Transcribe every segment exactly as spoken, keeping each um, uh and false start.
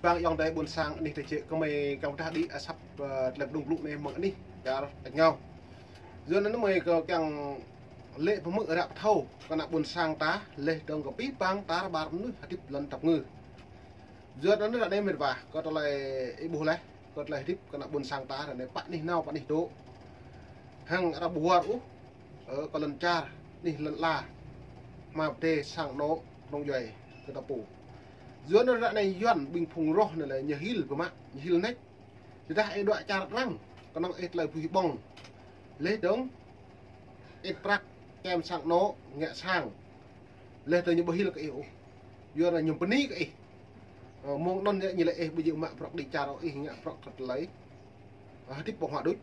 Bang ayŏng adơi ƀôn sang anih tơčĕ kơmơi kiăng pơdah đĭ asăp, ơ, tơlơi pơdŏng blŭ anai mơ̆ng anih čar tač rơngiao. Yua anŭn mơi kơ kiăng lĕ pơmư̆ ră pơthâo kơ ană ƀôn sang ta, laih dơ̆ng kơ abih bang tar ƀar mơnuih hơdip lŏn tơpơngư. Yua anŭn ră anai mĕt wa, kơ tơlơi ih ƀuh laih, kơ tơlơi hơdip kơ ană ƀôn sang ta ră anai pă anih nao pă anih dŏ. Hăng arăng ƀu wơr ôh, ơ, kơ lŏn čar, anih lŏn ala, hmua pơdai sang anŏ, kơnung djuai, kơ ta pô. Yua anŭn ră anai Yuan ƀing phung roh anai lĕ ñu hil biă mă, ñu hil nač. Tơdah ih dŏ čar arăng, kơnơ̆ng ih tơlơi ƀuh ƀơ̆ng. Laih dơ̆ng, ih prăk, čem sang anŏ, ngă sang. Laih dơ̆ng ñu ƀu hil kơ ih ôh. Yua anŭn ñu bơni kơ ih. Ơ, mơ̆ng anŭn ñu, ñu lĕ ih ƀu djơ̆ mă prăk đĭ čar ôh, ih ngă prăk kơ tơlơi, ơ, hơdip ƀơ̆ng huă đôč.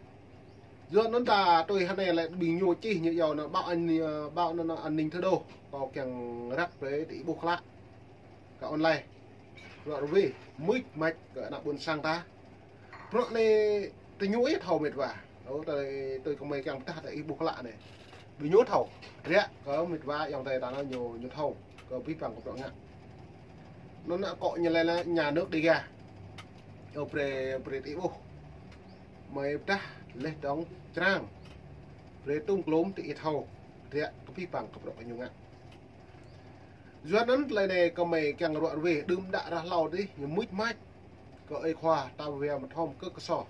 Yua anŭn ta tui hơnai lĕ ƀing ñu čih ñu yua anŭn báo an, ơ, báo anŭn an ninh thủ đô. Kâo kiăng răk brơi tơ ih ƀuh klă. Kơ online. Ră ruai, mưč mač kơ ană ƀôn sang ta. Bruă anai tơ ñu ih thâo mĕt wa. Ơ, tơ, tơ kơmơi kiăng pơdah tơ ih ƀuh klă anai. Ƀing ñu thâo. Ră kơ mĕt wa ayŏng adơi ta anŭn ñu, ñu thâo. Kơ abih bang kơ bruă ngă. Anŭn ană akŏ ñu lĕ ană nhà nước Đêga. Ơ, brơi, brơi tơ ih ƀuh. Mơi pơdah laih dơ̆ng črang. Brơi tŭm klôm tơ ih thâo. Ră kơ abih bang kơ bruă kơ ñu ngă. Yua anŭn tơlơi anai kơmơi kiăng ră ruai đưm đă ră hlâo adih, ñu mưč mač. Kơ ơi khua ta wia mơthom kơ kơsô.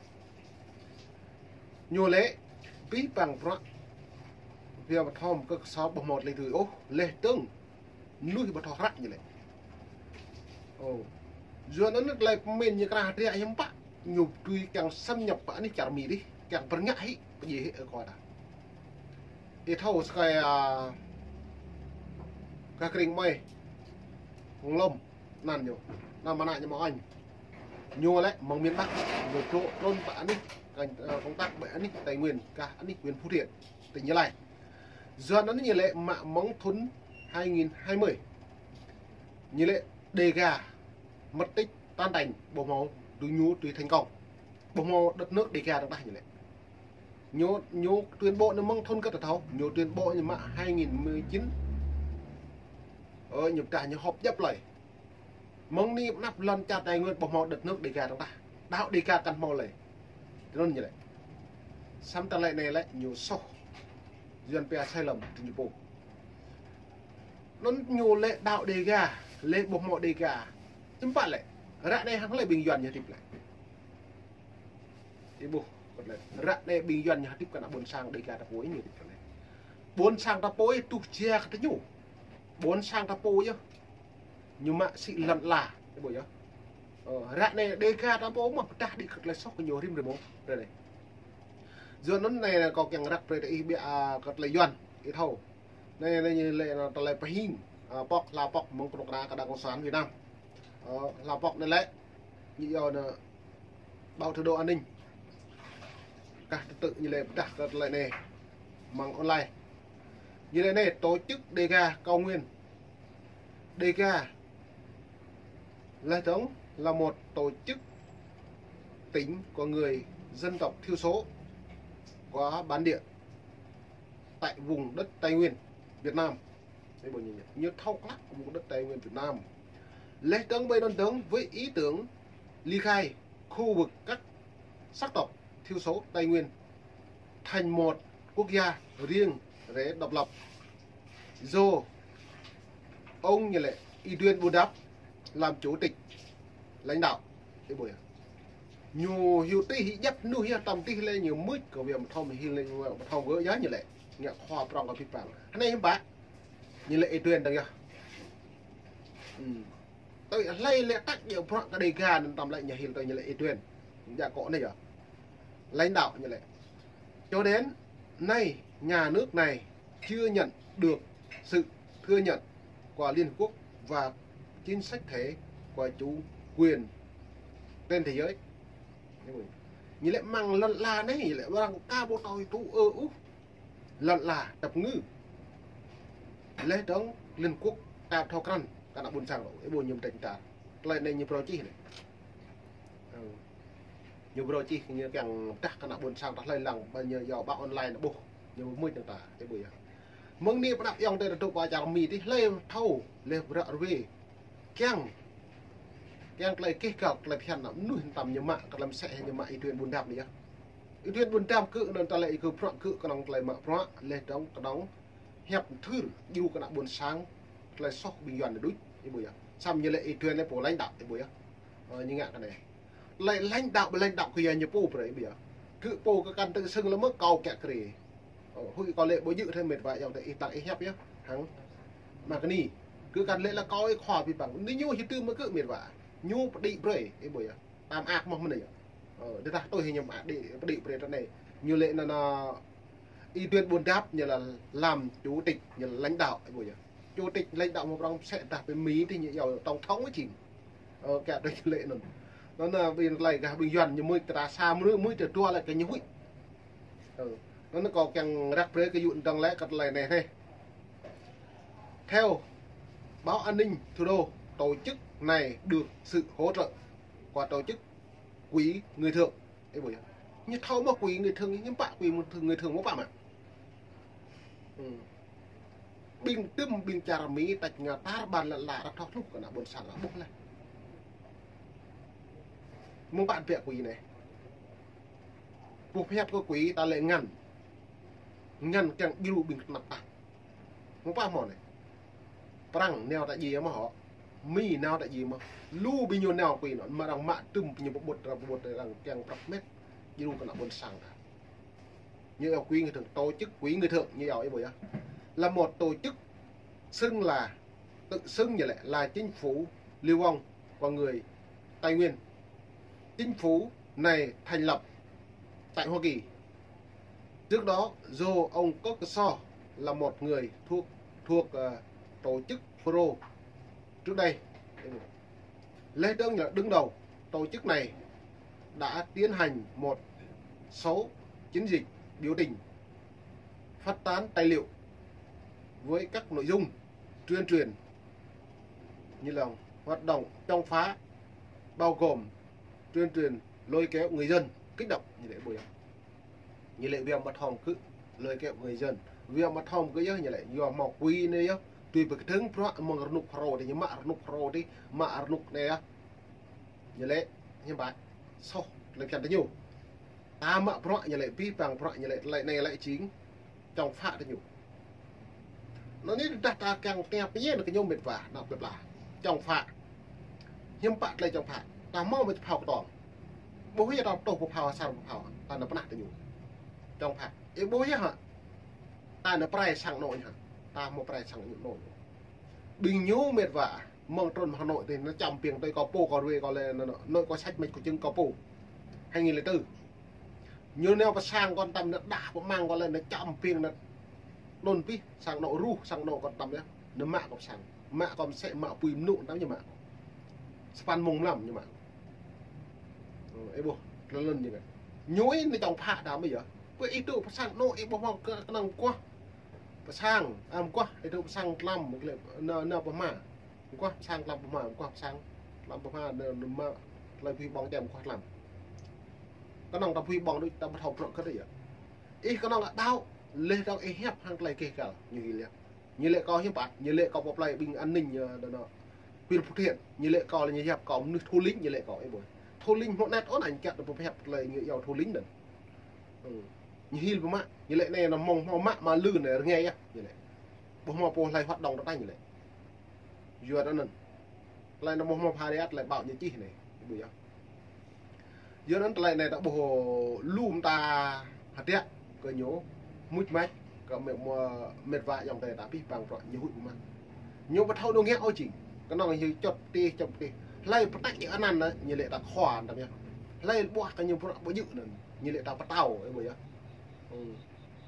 Ñu lĕ, abih bang bruă wia mơthom kơ kơsô ƀu hmâo tơlơi dưi ôh, laih dơ̆ng mơnuih ƀu thâo hră ñu lĕ. Ơ. Yua anŭn tơlơi pơmĭn ñu krah hơdră hiư̆m pă, ñu dưi kiăng xâm nhập pơ anih čar Mi adih, kiăng pơrngă hĭ, pơdjai hĭ ơi khua ta. Ih thâo sơkai, ơ, gah krĭng mơi. Nglŏm, anăn ñu. Anăn mơnă ñu mơ̆ng Anh. Ñu lĕ mơ̆ng miền Bắc, ñu trŭn, trŭn pơ anih, kơ, ơ, công tác pơ anih Tây Nguyên, gah anih huyện Phú Thiện, tỉnh Gia Lai. Yua anŭn ñu lĕ mă mơ̆ng thŭn hai nghìn hai mươi. Ñu lĕ Đêga mất tích, tan tành, ƀu hmâo, dưi ñu dưi thành công. Ƀu hmâo đất nước Đêga tơdah ñu lĕ. Ñu, ñu tuyên bố anŭn mơ̆ng thŭn kơ ta thâo, ñu tuyên bố ñu mă hai nghìn mười chín. Ơ, ñu pơdah ñu họp djŏp tơlơi. Mơ̆ng anai pơ anăp lŏn čar Tây Nguyên ƀu hmâo đất nước Đêga tơdah. Đaŏ Đêga kăn hmâo lơi. Tui anŭn ñu lĕ. Samơ̆ tơlơi anai lĕ ñu soh. Yuan pia sai lầm tơ ñu pô. Anŭn ñu lĕ đaŏ Đêga, lĕ ƀu hmâo Đêga. Hiư̆m pă lĕ. Ră anai hăng hlơi ƀing Yuan ñu hơdip lĕ. Ih ƀuh, kơt lĕ. Ră anai ƀing Yuan ñu hơdip kơ ană ƀôn sang Đêga ta pô ih ñu hơdip kơ anai. Ƀôn sang ta pô ih tuh jia kơ tơ ñu. Ƀôn sang ta pô yơh. Ñu mă sĭ lŏn ala, ih ƀuh yơh. Ơ, ră anai Đêga ta pô mơ̆ pơdah đĭ kơ tơlơi soh kơ ñu rĭm rĭm ôh, ră anai. Yua anŭn anai kâo kiăng răk brơi tơ ih biă, ơ, kơ tơlơi Yuan, ih thâo. Anai, anai ñu lĕ anŭn tơlơi pơhing, ơ, pŏk, hla pŏk mơ̆ng kơnuk kơna kơ Đảng Cộng sản Việt Nam. Ơ, hla pŏk anai lĕ, ñu yua anŭn báo Thủ đô An ninh. Kah tơtư̆ ñu lĕ pơdah kơ tơlơi anai mơ̆ng online. Ñu lĕ anai, tổ chức Đêga Cao Nguyên. Đêga, laih dơ̆ng, là một tổ chức tỉnh của người dân tộc thiểu số của bản địa tại vùng đất Tây Nguyên, Việt Nam. Ih ƀuh ñu, ñu thâo klă vùng đất Tây Nguyên Việt Nam. Laih dơ̆ng ƀơi anŭn dơ̆ng với ý tưởng ly khai khu vực các sắc tộc thiểu số Tây Nguyên thành một quốc gia riêng rẽ độc lập do ông ñu lĕ Y Duen Bù Đắp làm chủ tịch lãnh đạo. Ih ƀuh yơh. Ñu hyu tih hyu djăp mơnuih yơh, tơm tih lĕ ñu mưč kơ wia mơthom hil lĕ wia mơthom gơ̆ yơh ñu lĕ. Ngă khua prŏng kơ abih bang. Hơnai hiư̆m pă. Ñu lĕ Y Duen dơ̆ng yơh. Ưm. Tui hlơi lĕ tăk djơ̆ bruă kơ Đêga anŭn tơm lĕ ñu hil tui ñu lĕ Y Duen. Djă akŏ anai yơh. Lãnh đạo ñu lĕ. Cho đến nay, nhà nước này chưa nhận được sự thừa nhận của Liên Hợp Quốc và chính sách thể của chủ quyền trên thế giới. Ñu lĕ mơ̆ng lŏn ala anai, ñu lĕ arăng ka ƀu thâo tŭ ư ôh. Lŏn ala tơpơngư. Laih dơ̆ng Liên Quốc ka thâo krăn kơ ană ƀôn sang ôh, ih ƀuh ñu mơdrĕč mơtar. Tơlơi anai ñu phrâo čih anai. Ơ. Ñu phrâo čih ñu kiăng pơdah kơ ană ƀôn sang ta hlơi lăng, ƀă ñu yua báo online anai ƀuh. Ñu mưč anŭn ta, ih ƀuh yơh. Mơ̆ng anai pơ anăp ayŏng adơi ta dŏ pơ čar Mi adih hlơi thâo, laih ră ruai. Kiăng Kiăng tơlơi keh kăl, tơlơi phiăn ană mơnuih tăm ñu mă, kơ tơlơi mơsĕ ñu mă Y Tuen Bun Dap anai yơh. Y Tuen Bun Dap kơ anŭn tơlơi Y Khư Prŏ kơ kơnơ̆ng tơlơi mă prŏ, leh dong kơnơ̆ng hiăp thưr, djru kơ ană ƀôn sang, tơlơi soh ƀing Yuan đôč, ih ƀuh yơh. Samơ̆ ñu lĕ Y Tuen lĕ pô lãnh đạo, ih ƀuh yơh. Ơ, ñu ngă kơ anai. Tơlơi lãnh đạo, lãnh đạo kơ Yuan ñu pô brơi, ih ƀuh yơh. Kơ pô kơ kăn tự xưng lĕ mơ̆ kâo kiă kriê. Ơ, huĭ kâo lĕ ƀu djơ̆ thê mĕt wa ayŏng adơi ih tăng ih hiăp yơh. Hăng. Mă kơ anai. Kơ kăn lĕ lĕ kâo ih khua pi păng. Anai ñu hyu tŭ mơ̆ kơ mĕt wa. Ñu pơđĭ brơi, ih ƀuh yơh. Tam ak mơ̆ mơ̆n yơh. Ơ, đe tah tui hĭ ñu pơđĭ, pơđĭ brơi tơ anai. Ñu lĕ anŭn, anŭn, Y Tuen Bun Dap ñu lĕ làm chủ tịch, ñu lĕ lãnh đạo, ih ƀuh yơh. Chủ tịch lãnh đạo mơ̆ prŏng sĕ dah pơ Mi tơ ñu iâu tổng thống mơ̆ čing. Ơ, kiă tui ñu lĕ anŭn. Anŭn, anŭn ƀing tơlơi gah ƀing Yuan ñu mui tơra sa mrư, mui tơdua lĕ kơ ñu huĭ. Ơ, anŭn kâo kiăng răk brơi kơ yŭ dong lĕ kơ tơlơi anai hĕ. Theo báo An ninh Thủ đô, tổ chức này được sự hỗ trợ của tổ chức Quỹ Người Thượng. Ih ƀuh yơh. Ñu thâo mơ̆ Quỹ Người Thượng, ñu pă Quỹ Người Thượng, Người Thượng mơ̆ pă mă. Ư. Ƀing tơm, ƀing čar Mi tač ngă tar ƀan lă lă ră thŏk hluh kơ ană ƀôn sang ƀuh leh. Mơ̆ng pă pĕ Quỹ anai. Ƀuh pơhiăp kơ Quỹ ta lĕ ngăn. Ngăn kiăng djru ƀing kơnăp tah. Mơ̆ng pă hmâo anai. Prăng nao ta djai mơ̆ hŏ. Mi nao ta djai mơ̆. Lu ƀing ñu nao Quỹ anŭn, mă arăng mă tơm ƀing ñu pơƀut, arăng pơƀut, arăng kiăng prăp met. Djru kơ ană ƀôn sang ta. Ñu iâu Quỹ Người Thượng, tổ chức Quỹ Người Thượng, ñu iâu, ih ƀuh yơh. Là một tổ chức xưng là, tự xưng như lĕ là chính phủ Lưu Vong của người Tây Nguyên. Chính phủ này thành lập tại Hoa Kỳ. Trước đó, dù ông Kok Kso là một người thuộc, thuộc, ờ, tổ chức Pro trước đây. Leh dong là đứng đầu tổ chức này đã tiến hành một số chiến dịch biểu tình, phát tán tài liệu với các nội dung tuyên truyền như là hoạt động chống phá, bao gồm tuyên truyền lôi kéo người dân, kích động, ñu lĕ ƀuh yơh. Ñu lĕ wơ̆t mă thom kơ lôi kéo người dân. Wơ̆t mă thom kơ yơh ñu lĕ yua hmâo Quỹ anai yơh. Tui pơkơdơ̆ng prăk mơ̆ng rơnŭk Pro tơ ñu mă rơnŭk Pro tơ mă rơnŭk anai yơh. Ñu lĕ ñu ƀă soh lĕ phiăn tơ ñu. Ta mă prăk ñu lĕ pi păng prăk ñu lĕ tơlơi anai lĕ čing chống phá tơ ñu. Anŭn anai dah ta kiăng tơña pơñen kơ ñu mĕt wa, ană plơi pla. Chống phá. Hiư̆m pă tơlơi chống phá. Ta hmâo mơ̆ phao kơtong. Ƀuh yơh ta tuh pơphao, asar pơphao. Ta nao pơnah tơ ñu. Chống phá. Ih ƀuh yơh hă. Ta nao pơrai sang anŏ ñu hă. Ta hmâo pơrai sang anŏ ñu. Ƀing ñu mĕt wa. Mơ̆ng trŭn Hà Nội tơ nao čăm piêng tui kâo pô kâo ruai kâo lĕ anŭn, anŭn kâo săč mĕč kâo čưng kâo pô. Hai nghìn lẻ tư. Ñu nao pơ sang kâo tăm nao đah pơmang kâo lĕ nao čăm piêng nao. Anŭn pih sang anŏ ruh, sang anŏ kâo tăm yơh. Nao mă kâo pơ sang. Mă kâo mơsĕ mă apui mơnŭ tăm ñu mă. Sapăn mông mlam ñu mă. Ơ, ih ƀuh, tơlơi anŭn ñu ngă. Ñu ih nao chống phá đa mơ̆ yơh. Pơ ih tŭ pơ sang anŏ ih ƀuh hmâo kơ-, kơnơ̆ng mơguah. Pơ sang, a, mơguah, ih tŭ pơ sang tlam, nao, nao pơhma. Mơguah pơ sang tlam pơhma, mơguah pơ sang tlam pơhma, nao, nao mă, tơlơi phui ƀơ̆ng čem mơguah tlam. Kơnơ̆ng ta phui ƀơ̆ng đôč ta ƀu thâo prăk kơ tơ yơh. Ih kơnơ̆ng đaŏ, leh dong ih hiăp hăng tơlơi keh kăl, ñu hil yơh. Ñu lĕ kâo hiư̆m pă, ñu lĕ kâo pơ plơi ƀing an ninh, ơ, đơ nơ. Huyện Phú Thiện, ñu lĕ kâo lĕ ñu hiăp kâo mơnuih thủ lĩnh ñu lĕ kâo, ih ƀuh. Thủ lĩnh hmâo net ôn anh kiăng ta pơhiăp tơlơi ñu iâu thủ lĩnh anŭn. Ư. Ñu hil pơmă, ñu lĕ anai nao mơ̆ng hmâo mă mă lư anai rơngai yơh, ñu lĕ. Ƀuh hmâo pô hlơi hoạt động tơ anai ñu lĕ. Yua anŭn. Tơlơi nao ƀuh hmâo pha riat tơlơi ƀaŏ ñu čih anai, ih ƀuh yơh. Yua anŭn tơlơi anai ta ƀuh lu mơta hơdră kơ ñu, mŭt mač kơ mĕt, mơ̆ mĕt wa ayŏng adơi ta pih păng prăk ñu huĭ pơmă. Ñu ƀu thâo nao ngă ôh čing. Kơnơ̆ng ñu čŏt tih, čŏt tih. Hlơi pơtač ñu anăn anai, ñu lĕ ta khua tăm yơh. Hlơi ƀuah kơ ñu prăk ƀu djơ̆ anŭn, ñu lĕ ta pơtao, ih ƀuh yơh. Ư.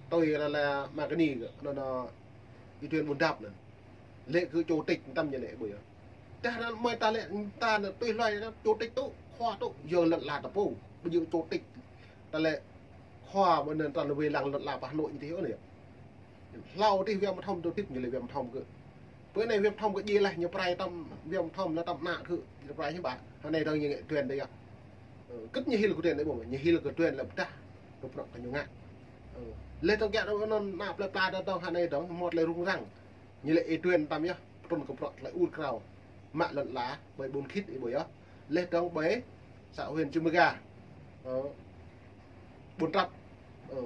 Tui lĕ lĕ mă kơ anai kơ, anŭn, anŭn, Y Tuen Bun Dap anŭn. Lĕ kơ chủ tịch tăm ñu lĕ ƀuh yơh. Tah anŭn mơi ta lĕ ta anŭn tui hloi anŭn chủ tịch tŭ, khua tŭ, yơh lŏn la ta pô. Ƀu djơ̆ chủ tịch. Ta lĕ khua mơ̆ anŭn ta lĕ wai lăng lŏn la pơ Hà Nội ñu tih ôh anai. Hlâo tih wơ̆t mă thom chủ tịch ñu lĕ wơ̆t mă thom kơ. Pơ anai wơ̆t mă thom kơ djai leh ñu pơrai tăm wơ̆t mă thom lĕ tăm ană kơ ñu pơrai hiư̆m pă. Hơnai dong ñu ngă Tuen tơ yơh. Ơ, kơ̆t ñu hil kơ Tuen đe ƀuh mă. Ñu hil kơ Tuen lĕ pơdah. Kơ prăk kơ ñu ngă. Ơ. Leh dong kiăng anŭn ană plơi pla dong hơnai dong hmâo tơlơi rŭng răng. Ñu lĕ Y Tuen tăm yơh, pơtrŭn kơ prăk tơlơi ur krao. Mă lŏn la, ƀơi ƀun khit ih ƀuh yơh. Leh dong ƀơi xã huyện Cư Mơ Ga. Ơ, ƀôn trăp. Ơ,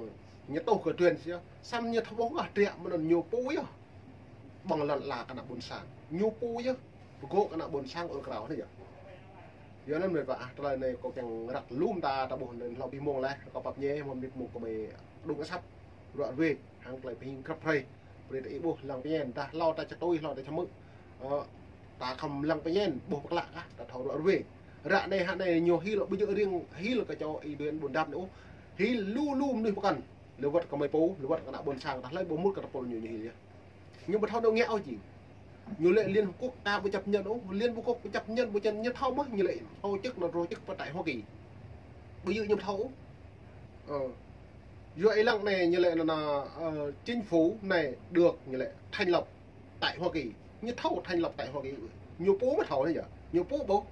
ñu tuh kơ truyền sih. Samơ̆ ñu thâo ƀuh kơ hơdră mơ̆n ñu pô yơh. Ƀơ̆ng lŏn ala kơ ană ƀôn sang. Ñu pô yơh. Pơgŏ kơ ană ƀôn sang ur krao anai yơh. Yua anŭn mơ̆n ƀă ah, tơlơi anai kâo kiăng răk lŏm ta, ta ƀuh anŭn hlâo abih mông laih, kâo pap ñe, mơ̆ng mơnit mông kơ mơi kơđung asăp, ruă ruê, hăng tơlơi pơhing krăp hrơi. Brơi ta ih ƀuh lăng pơñen, ta hlâo ta čơtui, hlâo ta čơmư̆. Ơ, ta khŏm lăng pơñen, ƀuh pơklă kah, ta thâo ruă ruê. Ră anai hă anai ñu hil, ƀu djơ̆ riêng hil kơ čô Y Duen Buôn Dap anai ôh. Hil lu lu mơnuih pơkŏn. Lĕ wơ̆t kơ mơi pô, lĕ wơ̆t kơ ană ƀôn sang, ta hlơi ƀu mŭt kơ tơpul ñu ñu hil yơh. Ñu ƀu thâo nao ngă ôh či. Ñu lĕ Liên Hợp Quốc ta ƀu chấp nhận ôh, Liên Hợp Quốc ƀu chấp nhận, ƀu chấp nhận, ñu lĕ tổ chức nó tổ chức pơ tại Hoa Kỳ. Ƀu djơ̆ ñu ƀu thâo ôh. Ơ. Yua ih lăng anai ñu lĕ anŭn, ơ, chính phủ này được ñu lĕ thành lập tại Hoa Kỳ. Ñu thâo thành lập tại Hoa Kỳ. Ñu pô mơ̆ thâo anai yơh. Ñu pô ƀuh.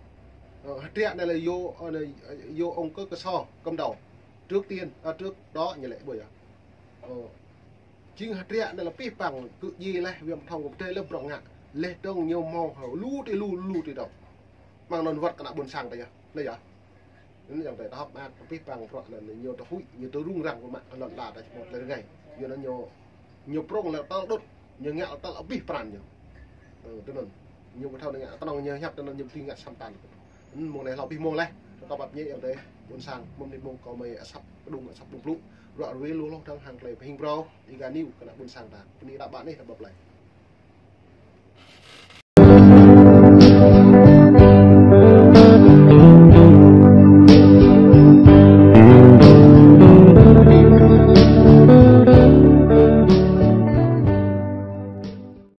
Ơ, hơdră anai lĕ yua, ơ, anai, yua ông Kơ Kơ So cầm đầu. Trước tiên, à, trước đó ñu lĕ ƀuh yơh. Ơ. Jing hơdră anai lĕ pih păng kơ djai laih wơ̆t thâo kơ pơdơi lĕ brŏ ngă. Leh dong ñu hmâo hao lu tui lu, lu tui dong. Mơ̆ng anŭn wơ̆t kơ ană ƀôn sang ta yơh. Anai yơh. Anŭn yang ta hơ̆k mơak pih păng bruă anŭn ñu tơ huĭ, ñu tơ rŭng răng kơ mă lŏn ala ta čơmŏt lĕ rơngai. Yua anŭn ñu, ñu prŏng lĕ tơl đŭt, ñu ngă tơl abih pran ñu. Ơ, tui anŭn. Ñu ƀu thâo ngă, kơnơ̆ng ñu hiăp tui anŭn ñu ƀu dưi ngă samơ̆ tan. Anŭn mông anai hlâo abih mông laih. Kâo pap ñe yang ta ƀôn sang, mơ̆ng mơnit mông kơ mơi asăp, kơđung asăp đŭng plŭ. Ruă ruê lu hloh dong hăng tơlơi pơhing phrâo, Iga News kơ ană ƀôn sang ta. Bơni đa ƀă anai, đa ƀă plơi.